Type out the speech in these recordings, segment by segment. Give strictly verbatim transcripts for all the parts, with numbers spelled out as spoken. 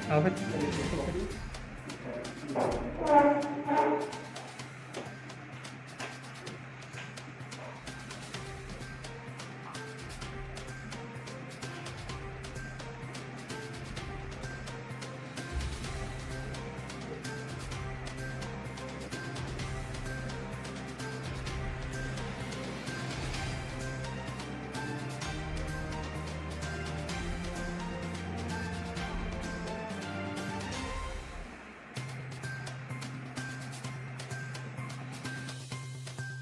Abe.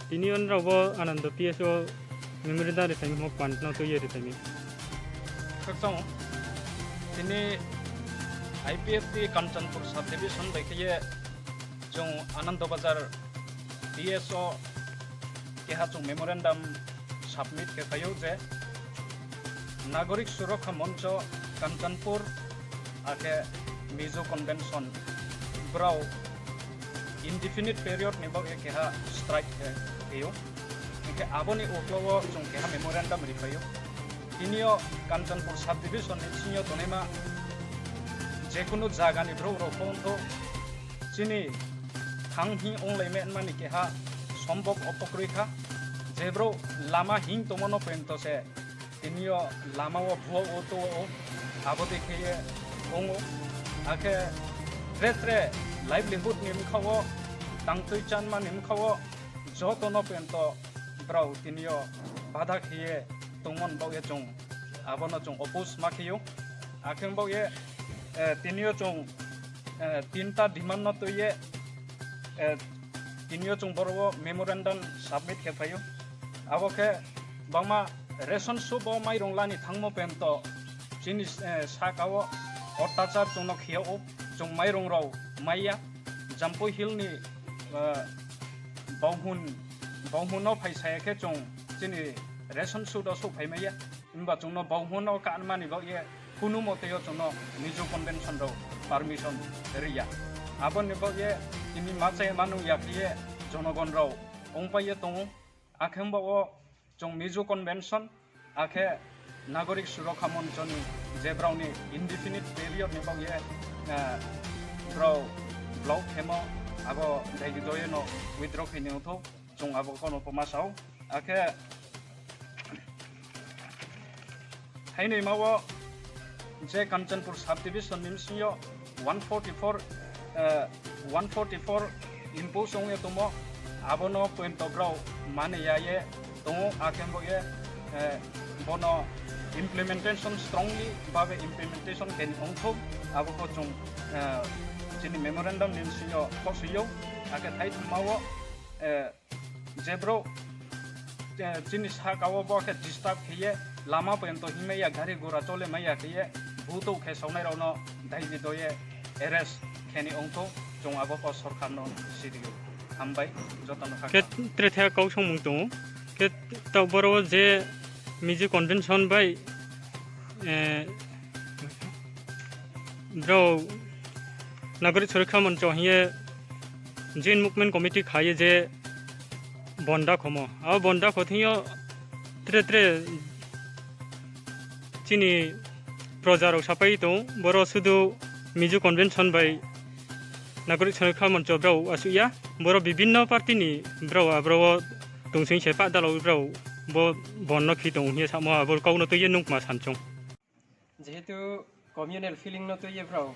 Tini yo nrao bo Anando P S wo memorandum ri phaimo pant no tui ye ri phaimi. Khakchang, tini I P F T Kanchanpur subdivision bai khe ye chung Anando Bazar P S wo keha chung memorandum submit khe phai ou je Nagorik Surokha Moncho Kanchanpur akhe Mizo Convention brao indefinite period ni baoh ye keha strike khe phi ou. Hing khe abo ni uklau wo chung keha memorandum ri phai ou. Tini yo Kanchanpur subdivision ni bsing yo tongnaima jekunu zaga ni brouh rao pho ongthou, chini thang hing onglai mani keha sombhob wo pho kroi kha, je brouh lama hing tongmo no pointo se tini yo lama wo bua wo to ou, abo dei khe ye ong ou. Akhe tre tre livelihood ni bkha wo, tangtui chanma ni bkha wo, joto no pointo brao tini yo bada khe ye tongmo ni baoh ye chung abo no chung oppose ma khe ou. Akhe baoh ye, eh, tini yo chung, eh, tinta demand no tui ye, eh, tini yo chung boro wo memorandum submit khe phai ou. Abo khe bangma ration shop wo mairung la ni thanngmo pointo chini, eh, sahka wo অত্যাচার chung no khe yag ou, chung mairung rao mai ya, Jampui Hill ni, eh, Bauhun, Bauhun no phai sa ya khe chung chini ration shop wo souhphai mai ya. Himba chung no Bauhun no kanma ni baoh ye kunu mote yo chung no Mizo Convention rao permission ri ya. Abo ni baoh ye tini ma chaya ma nung ya khe ye jonogon rao ongpai ye tong ou. Akhe baoh wo chung Mizo Convention, akhe Nagorik Surokha Moncho ni je brao ni indefinite period ni baoh ye, eh, brao block khemo, abo daigi do ye no withdraw khe ni ongthou, chung abo pho no pho ma sa ou. Akhe hainoima wo je Kanchanpur subdivision ni bsing yo one forty four, eh, one forty four impose ong ye tongmo, abo no pointo brao mani ya ye tong ou, akhe baoh ye, eh, bo no implementation strongly babe implementation khe ni ongthou, abo pho chung, eh, chini memorandum ni bsing yo phohsoi ou. Akhe thaithama wo, eh, je brouh, eh, chini sahka wo bo khe disturb khe ye lama pointo hingmai ya, gari gura chole mai ya khe ye butouh khe saonai rao no daigi do ye arrest khe ni ongthou, chung abo pho sorkar no siri ou. Hambai, joto no khe khakchang. Tre the kau songmung tong ou. Khe taoh boro je Mizo Convention bai, eh, brao Nagorik Surokha Moncho hing ye Joint Movement Committee kha ye je bon da khomo. Abo bon da kho thing yo tre tre chini proja rao sapai tong, boro sudu Mizo Convention bai Nagorik Surokha Moncho brao asuh ya, boro bibinno party ni brao abro wo tongsoing se pah dalao brao bo bon no khi tong hing ye samo abo kau no tui ye nung kma san chung. Jehetu communal feeling no tui ye brao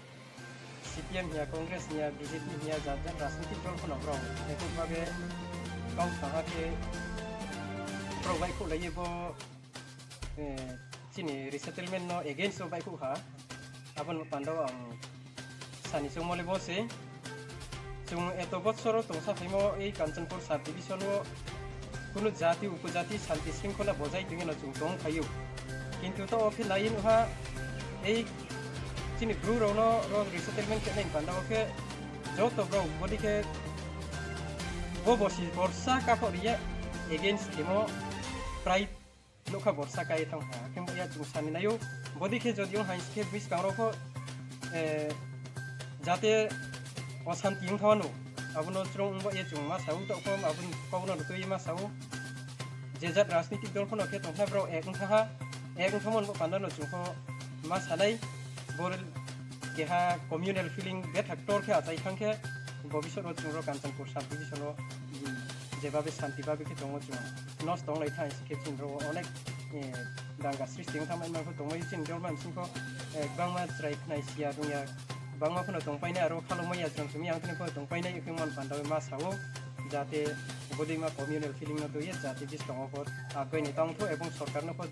C P M hing ya, Congress hing ya, B J P hing ya, jat jat rajnitik dol pho no brao ekok babe kau tang ha khe brao baihkhouhlai ye bo, eh, chini resettlement no against wo baihkhouh ha. Abo ni panda wo ang sani choungmo le bo se. Chung eto bochor wo tongsa phaimo ei Kanchanpur subdivision wo kunu jati upojati santi sringkhola bojai tong ye no chung tong phai ou. Kintu taoh wo khe nai ye nuh ha, ei chini Bru rao no ro resettlement khe nai panda wo khe joto brao bodei khe bo bosi borsa kakhoh ri ye against khemo prai nougkha borsa kai ye thanng ha. Akhe bo ya chung sani nai ou, bodei khe jodi ong hai se khe buskang rao pho, eh, jate osanti ong thanng no. Abo no chrung ong ba ye chung ma sa ou, taoh pho abo ni kau no tui ye ma sa ou. Je jat rajnitik dol pho no khe tong kha, brao ek ong tha ha, ek ong thamo ni bo panda no chung pho ma sa nai. Bo keha communal feeling betha ktor khe achai thanng khe, bo bisor wo chung ro Kanchanpur sub division wo, mm, je babe santi babe khe tongmo chung nosto onglai thanng si khe chini ro wo onek, eh, danga sristi ong thanng mai ma pho tongmai chini dorma bsing pho, eh, gbangma chrai khnai si ya rung ya, gbangma pho no tongpai nai, aro khalomai ya, jrom simi yang thani pho tongpai nai, ekhe mon panda wo ma sa ou, jate bodei ma communal feeling no tui ye jate buskang wo pho, ah, bai ni tang pho, ebong sorkar no pho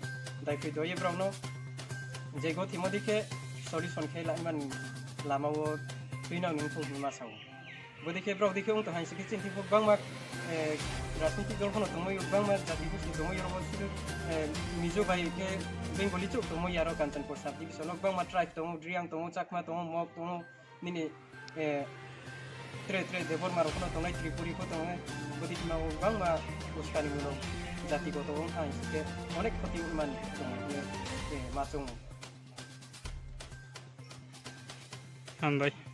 daiphroi do ye brao no je gothimo dei khe solution khe laimani lama wo tuinang ni thung hing ma sa ou. Bodei khe brao dei khe ong tong haing si khe chini thing pho gbangma, eh, rajnitik dol pho no tongmai ou, gbangma jati gosti tongmai ou, aro bo sudu, eh, Mizo bai khe Bengali chouh tongmai ya aro Kanchanpur sub division wo gbangma tribe tong ou, Reang tong ou, Chakma tong ou, Mog tong ou, nini, eh, tre tre Debbarma rao pho no tongnai, Tripuri pho tongnai, bodei khe ma wo gbangma uskani mulo jati goto ong thanng si khe onek khoti mani tong ou, eh, ma chung ou. Hambai.